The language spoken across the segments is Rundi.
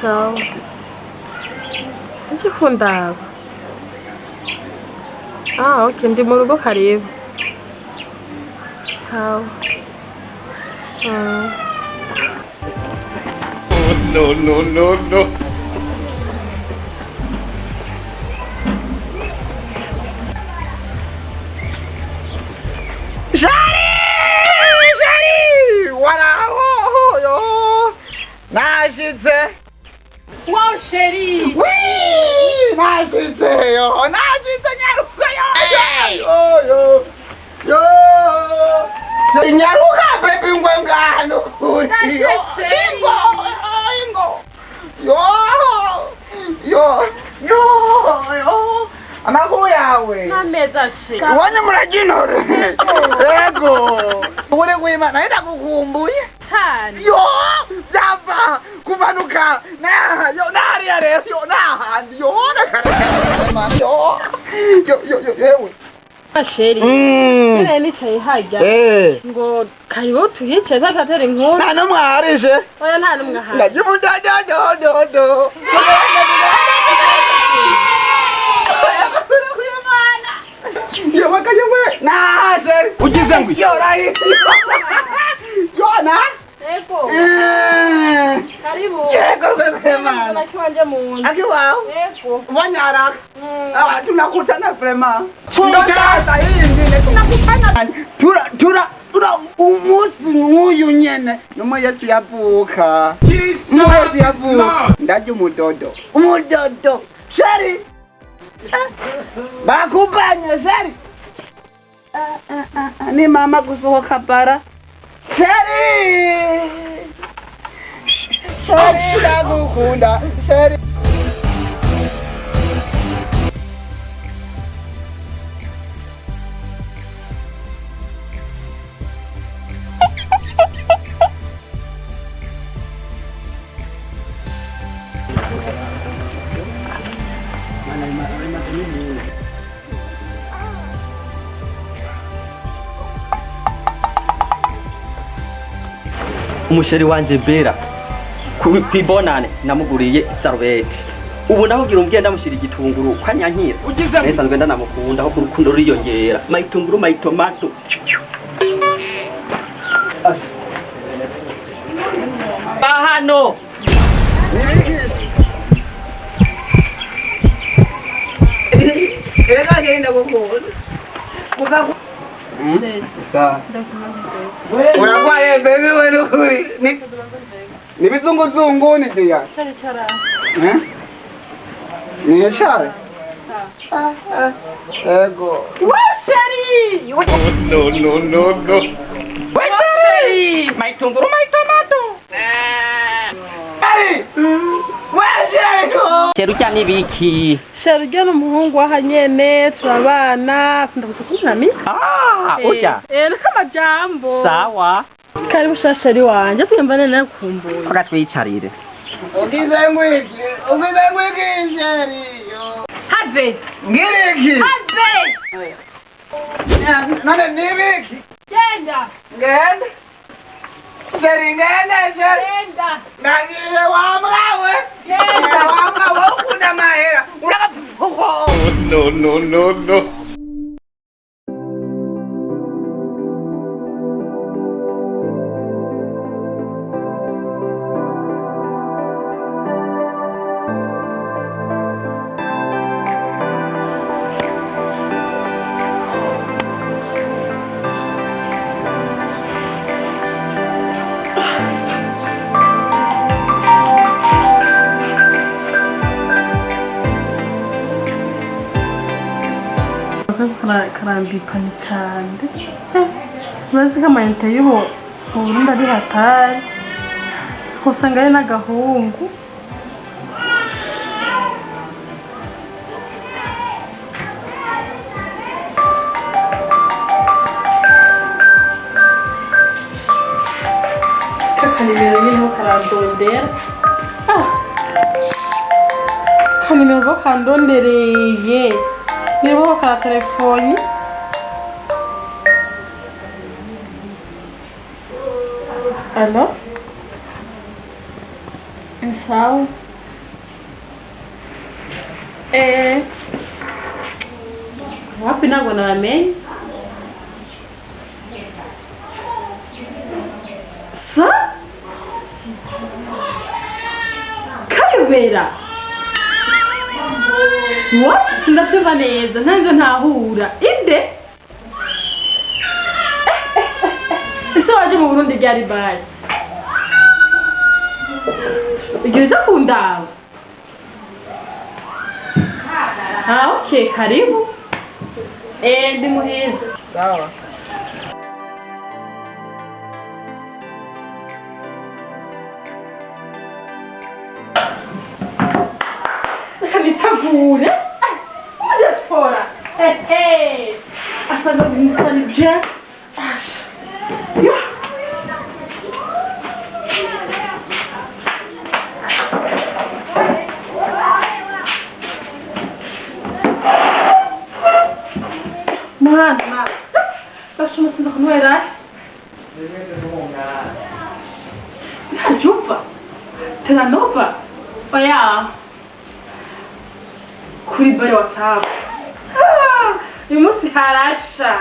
Sawa. Uje kundaba. Ah, okay, ndi mu rugo karibu. Sawa. Mm. No, no, no, no. Jari! Jari! Waraho! Yo! Nashitse! Wow, chérie! Wii! Nashitse! Yo! Nashitse nyaruka! Yo! Yo! Yo! Yo! Nyaruka baby ngwe ngano! Yo! Ingo! Ingo! Yo! Yo! Yo! Yo! Amakuru yawe! Ameza she. Ubonye muraginore yego uri kwima naye ndagukumbuye Cyane. yo byava kumanuka naha yo nahariya rero yo nahandi yo yo yo yo yo yewe Chérie. Nyine nicaye hajya. Ngo karibu tuhicaye tatera inkuru. nta n'umwe aharije Oya nta n'umwe ahari. ndagimudodododo yewe naje Ugize ngo iki? yo rayi yo na Yego. Karibu. Yego rwema. Nakiwanje mu nzu. Akiwawe Yego. wanyara Mm. Ah, tunakutana vrema Funga! Ndotata yindi tunakutana tura tura tura umunsi nk'uyu nyene numo Yesu yavuka numo Yesu yavuka ndarya umudodo umudodo sheri Eh, bakubanye sheri Ah, ah, ah, ah, ni mama gusohoka bara sheri sheri ndagukunda sheri Umusheri wanje Bera kwibonane namuguriye isarubeti ubu nahugira umbwiye ndamushyira igitunguru kwanyankira Ugize ngo iki? nsanzwe ndanamukunda aho urukundo ruriyongera my tunguru my tomato bahano Ega ngenda gukunda kuva uragwaye baby we nukuri ni ni bizunguzungu ni dia Cara cara. eh ni chare ego we sheri we No, no, no, no. sheri my tunguru my tomato ari we sheri Cheru nibiki Chérie ujya n'umuhungu waha nyene turabana akunda gusa kunamira. ah urya Eh, niko amajambo. sawa Karibu sha chérie wanje twiyumva nene nakumbuye. reka twicarire ugize ngwiki ugize ngwiki sheri yo Have. ngiriki Have. none nibiki Genda. ngenda sheri ngenda sheri Genda. Ndagiye wa mwawe Genda. wa mwawe ukunda amahera uragapfuko No, no, no, no. Karambipana cyane. Urazi ko amayinite y'ubu mu Burundi ari hatari. Usanga ari n'agahungu. Kakanimero nyine ho karandondera. Ah! Akanimero ko kandondereye. Niba ka telefoni. Alo? Sawa. Wapi ntabwo nabamenye. Sa Kayobera. What? Ndabyumva neza, ntabwo ntahura. Inde? Ese waje mu Burundi ryari bayi? Igihe uza kundaba? Ah, okay, karibu. Ndi muhira. Sawa. Reka nitavure. Diaspora. Asa n'ibintu bien. Yo. Mana, bashobora kuza kunywera ntajuva teranova oya kuri bare WhatsApp. Uyu munsi harasha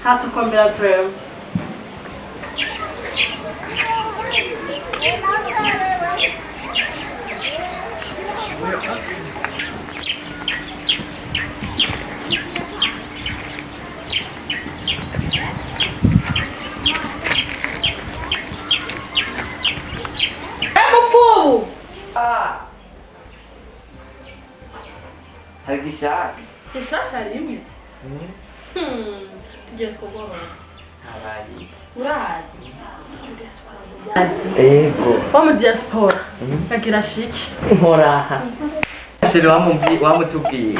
hatukombera twewe. Mupfubu. Hari gishaka. Gishasha rimwe. Tugiye kugorora. Habaye. Urazi. Ego. Wo mu diaspora. Agira shiki. Nkoraha. Sheri wamutubwiye.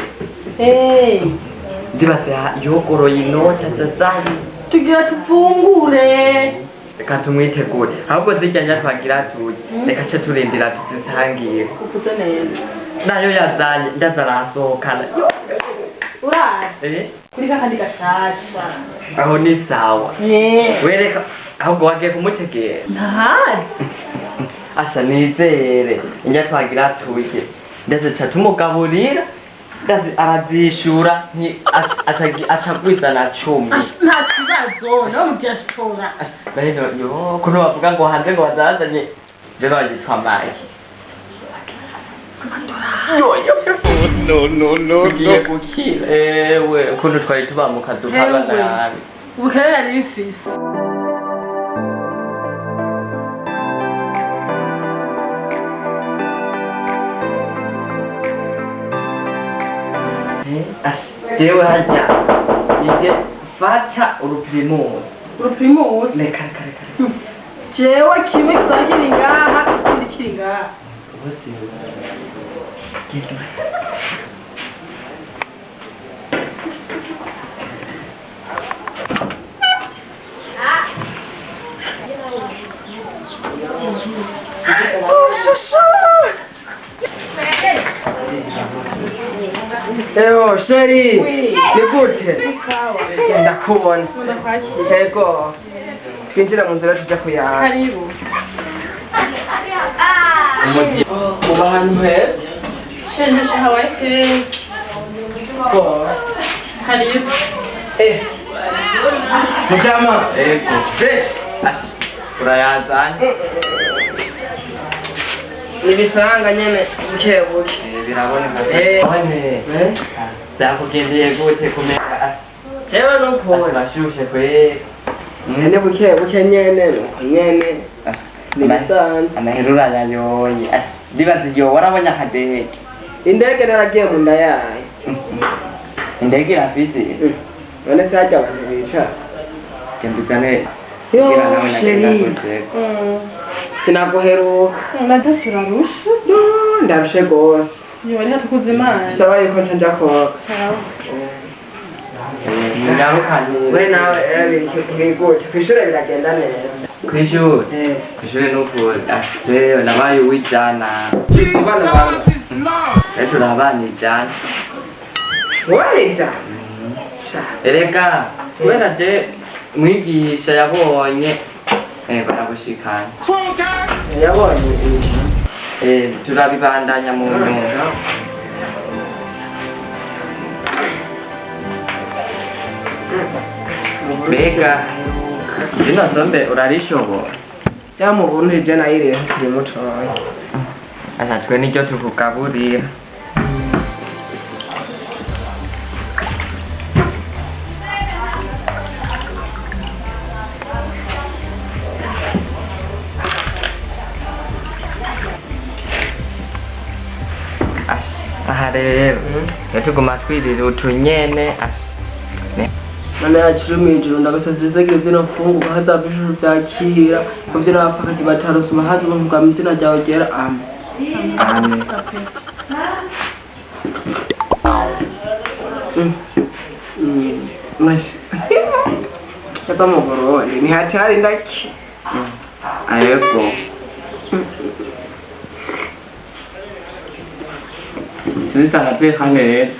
Ndibaza yogoroye inoti azazayi. Tugira tufungure. Reka tumwitegure. Ahubwo zirya nya twagira tuye. Reka ce turindira tuzitangiye. Uvuze neza. Nayo yazanye ndaza arasohokana. Urazi. Kuri kakandi gashasha. Aho ni sawa. Wereka ahubwo wagiye kumutegera. Ntahazi. Asa nizere. Inja twagira tuye. Ndetse ca tumugaburira. Ndazi arazishura atagwiza na 10. Nta kibazo no mu diaspora. Rero yo kuno bavuga ngo hanze ngo bazazanye rero bagitwa mayi. Yo yo. No, no, no, Tugiye no. gukira. Ewe ukuntu twari tuba mu kazu k'abana. Ubukene yari ifise. Jewe harya ije fata urupirimusi. Urupirimusi? Reka reka reka. Jewe kimwe kizaba kiri ngaha ikindi kiri ngaha. Bose genda. Eo, sheri. Ni gute? Ndakubona. Ego. Twinjira mu nzira tuja kuyaha. Karibu. Uba ahantu heza. Sheri hawaye ke. Karibu. Mujama. Ego. Urayazanye. Nibisanga nyene buke buke. Biraboneka. None. Byakugendeye gute kumera? Jewe nuko Urashushe kwe. nyene buke buke nyene nuko nyene. Nibisanzwe. Amahera urayayoye. Ndibaza igihe warabonye akadege. Indege naragiye mu nda yayo. Indege irafise. None se harya abantu bicara. Genda uzane. Yo, Kugira nawe nagenda sheri. kujeko. Sinaguheruka. Nadasi urarusha. Ndarushe gose. Yo reka tukuze Imana. Saba yuko nca nja koga. Sawa. Ngarukanye. We nawe bigute kw'ishure biragenda neza. Kw'ishure. Kw'ishure n'ukuri. Jewe nabaye uw'ijana. Abana bawe. Ejo urabana ijana. Wenda. Erega kubera je mwigisha yabonye baragushikana. Yabonye. Turabibandanya mu nyuma. Mbega rino sombe urarishobora? Ya mu Burundi je nayiriye nkiri mutoya. Asa twe niryo tukugaburira. Aha rero tuguma twirira utunyene. Mana yacu iri mw'ijuru, ndagusavye izegere zino mfungurwa hazava ijuru vyakira kuvyo n'abapfakazi batarose ubahaze ubuntu bwa mw'izina ryawe ryera, amen. Amen. Kata mu Burundi ntihatari ndaki. Ayego zisahateka neza.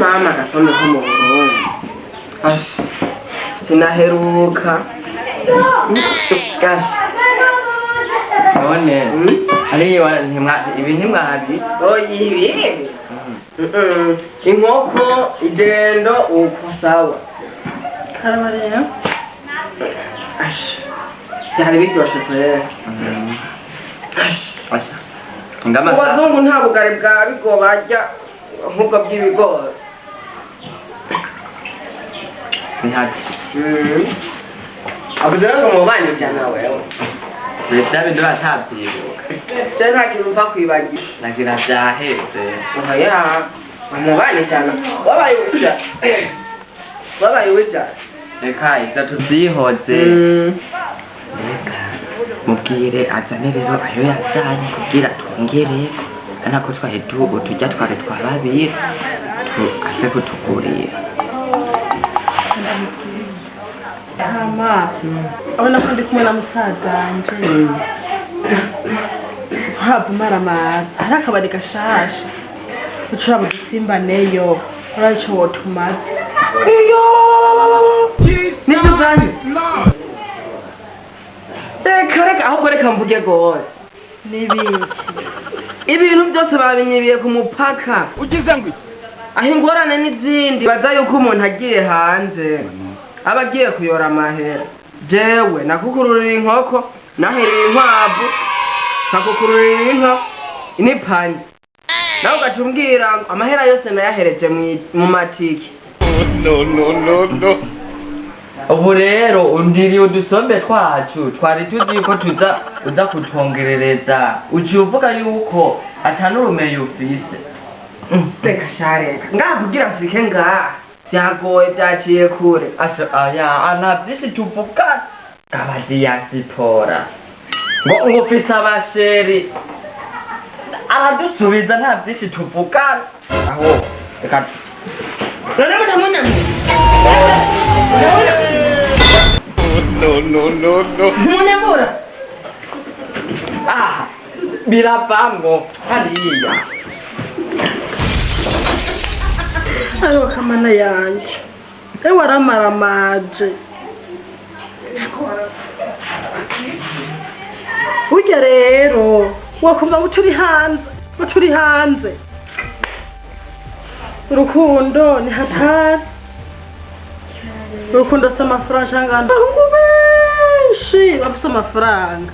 Mama, gasombe ko mu Burundi. Asha, sinaheruka. Asha. None hariya ibi ntimwazi? Oya, ibi inkoko igendo uko sawa. Karaba rero. Asha, byari biryoshe kwera. Asha, ngama. Mu bazungu nta bugari bwa bigo barya nk'ubwo bw'ibigori. Ntihati. Avuze ngo mubanye cyane wewe. Bya bindi uracyabyibuka? Je nta kintu mpfa kwibagira. Nagira byaheze. Oya, mubanye cyane wabaye uwija, wabaye uwija. Reka ibyo tubyihoze. Reka mubwire azane rero ayo yazanye kugira twongere nako twari uturya twari twababiri aze kutugurira. Hama abona ko ndi kumwe na musazanje ntabwo umaramaza hari akabari gashasha ucuraba udusimbaneyo uraco wotumaze Iyo nibyo zanyu. Reka reka, ahubwo reka mvuge gose. N'ibiki? Ibintu byose babinyibiye ku mupaka. Ugize ngo iki? Aho ingorane n'izindi baza yuko umuntu agiye hanze aba agiye kuyora amahera. Jewe nakukururira inkoko, nahereye inkwavu, nkakukururira inka n'ipanya, nawe ugaca umbwira ngo amahera yose nayahereje mu matike. No, no, no, no. Ubu rero undiriye udusombe twacu twari tuzi ko tuza uza kutongerereza, uciye uvuga yuko atanurumeyi ufise. Reka sha, reka ngaha kugira mfike ngaha byagoye, byaciye kure. Asa aya nta byinshi tuvuga abadiyasipora ngo ufise abasheri aradusubiza, nta byinshi tuvugana aho reka. None mutamunyamye? No, no, no, no. Ntimunyamura? Ah, biravamwo hariya. Ariko kamana yanje, ewe waramaramaje. Burya rero wakumva ngo turi hanze, ngo turi hanze, urukundo ni hatari, urukundo si amafaranga. Cyangwa abahungu benshi bafise amafaranga,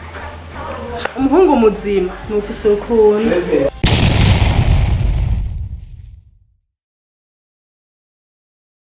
umuhungu muzima ni ufise urukundo.